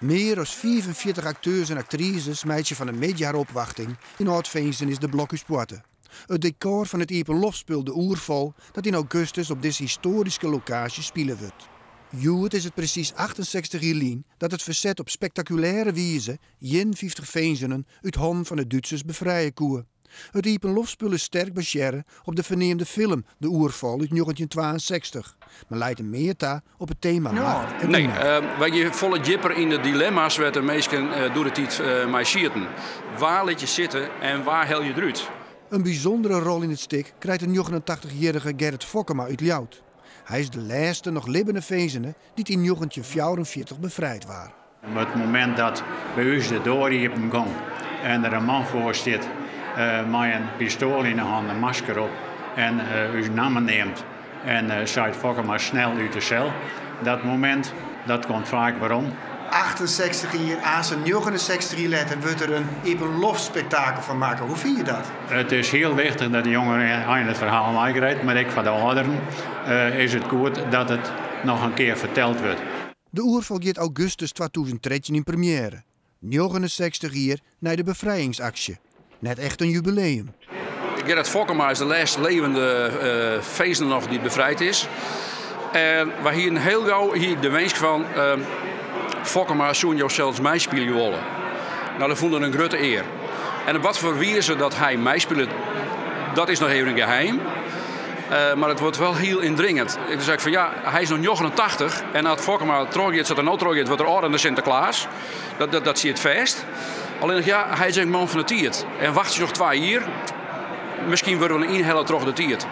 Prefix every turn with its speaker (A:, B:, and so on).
A: Mear as 45 akteurs en aktrises meitsje fan 'e middei har opwachting yn âld-finzenis de Blokhúspoarte. It dekôr fan it iepenloftspul De Oerfal dat yn augustus op dizze histoaryske lokaasje spile wurdt. Hjoed is it presys 68 jier lyn dat it ferset op spektakulêre wize 51 finzenen út hannen fan de Dútsers befrije koe. It iepenloftspul is sterk basearre op de ferneamde film De Oerfal út 1962, mar leit him mear ta op it tema macht en
B: Nee,
A: ûnmacht.
B: wy gean folle djipper yn de dilemma's wêr't de minsken doe de tiid mei sieten. Wa lit je sitte en wa helje je derút?
A: In bysûndere rol yn it stik krijt de 89-jierrige Gerrit Fokkema út Ljouwert. Hy is de lêste noch libbene finzene dy't yn 1944 befrijd waard.
C: Op it momint dat by ús de doar iepen gong en der in man foar stiet mei in pistoal yn 'e hân, in masker op en ús namme neamt en seit Fokkema snel út de sel. Dat momint, dat komt faak werom.
A: 68 jier, aanst 69 jier letter wurdt der in iepenloftspektakel fan makke. Hoe fine je dat?
C: It is hiel wichtich dat de jongeren ein it ferhaal meikrijt, mar ek foar de âlderen is it goed dat it noch in kear ferteld wurdt.
A: De Oerfal giet augustus 2013 yn premjêre. 69 jier nei de befrijingsaksje. Net echt in jubileum.
B: Gerrit Fokkema is de lêste levende finzene noch dy't befrijd is. En wy hienen hiel gau hie ik de winsk fan Fokkema soene jo sels meispylje wolle. No, dat fûn er in grutte ear. En op wat foar wize dat hy meispilet, dat is noch even in geheim. Mar it wurdt wol hiel yndringend. Ik sei fan ja, hy is no 89 en as Fokkema trochgiet sa't er no trochgiet, wurdt er âlder dan Sinteklaas. Dat stiet fêst. Allinnich ja, hy is in man fan de tiid. En wachtsje noch 2 jier, miskien wurde we ynhelle troch de tiid.